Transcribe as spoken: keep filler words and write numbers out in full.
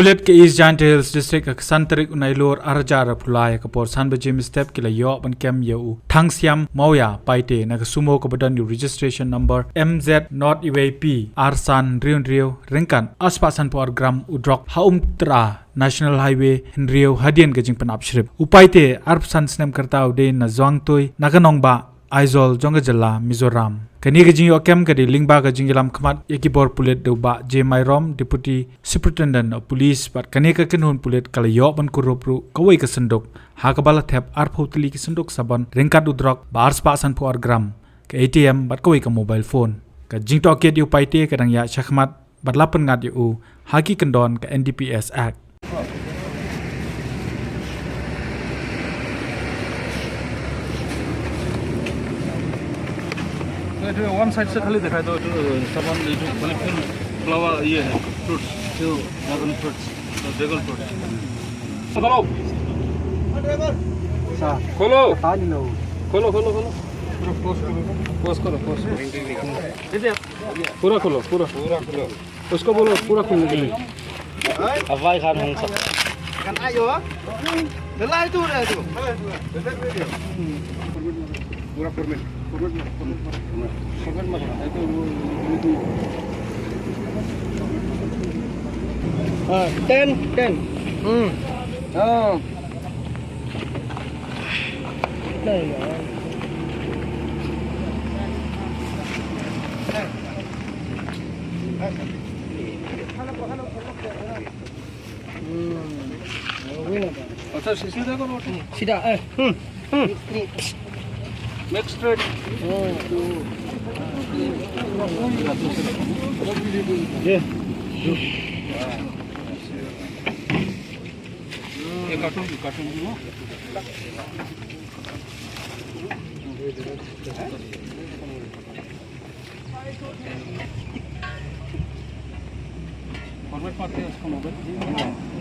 Pulit ka East Jaintia Hills District ha ka san tarik u Nailur ar hajar arphew lai ha ka por san baje mynstep ki la ïoh ban kem ïa u Thangsiam Mawïa Paite na ka sumo kaba don ïa u registration number M Z nought U A P ar san hynriew hynriew ryngkat ar spah sanphew ar gram u drok ha Umtra National Highway hynriew hadien ka jingpynap shrip. U Paite arphew san snem ka rta, u dei na Zuangtui na ka nongbah Aizawl jong ka jylla Mizoram. Kane ka jingïoh kem ka dei lyngba ka jingïalam khmat ïa ki bor pulit da u Bah J Myrom, Deputy Superintendent of Police, bad kane ka kynhun pulit ka la ïoh ban kurup ruh kawei ka synduk ha kaba la thep arphew tylli ki synduk sabon ryngkat u drok ba ar spah sanphew ar gram, ka A T M bad kawei ka mobile phone. Ka jingtohkit ïa u Paite ka dang ïaid shakhmat bad la pynngat ïa u ha ki kyndon ka N D P S Act. तो ये जो वन साइड से खाली दिखाई दो, जो सामान, ये जो खाली फूल, फ्लावर, ये है, फ्रूट्स, जो ड्रैगन फ्रूट्स, ड्रैगन फ्रूट्स। खोलो। खोलो। खोलो, खोलो, खोलो। पूरा पोस्ट करो। पोस्ट करो, पोस्ट करो। पूरा खोलो, पूरा। पूरा खोलो। उसको बोलो, पूरा खोलने के लिए। Avai khan hong sa. Kan ayo. Delai tu, delai tu. पूरा फॉर्मेट। फॉर्मेट मत, फॉर्मेट मत। फॉर्मेट मत। हाँ, टेन, टेन। हम्म। हाँ। नहीं यार। अच्छा, सीधा करो। सीधा, ए, हम्म, हम्म। Make straight. ये। ये काटो, काटो। फॉर्मेट मारते हैं उसको मोबाइल।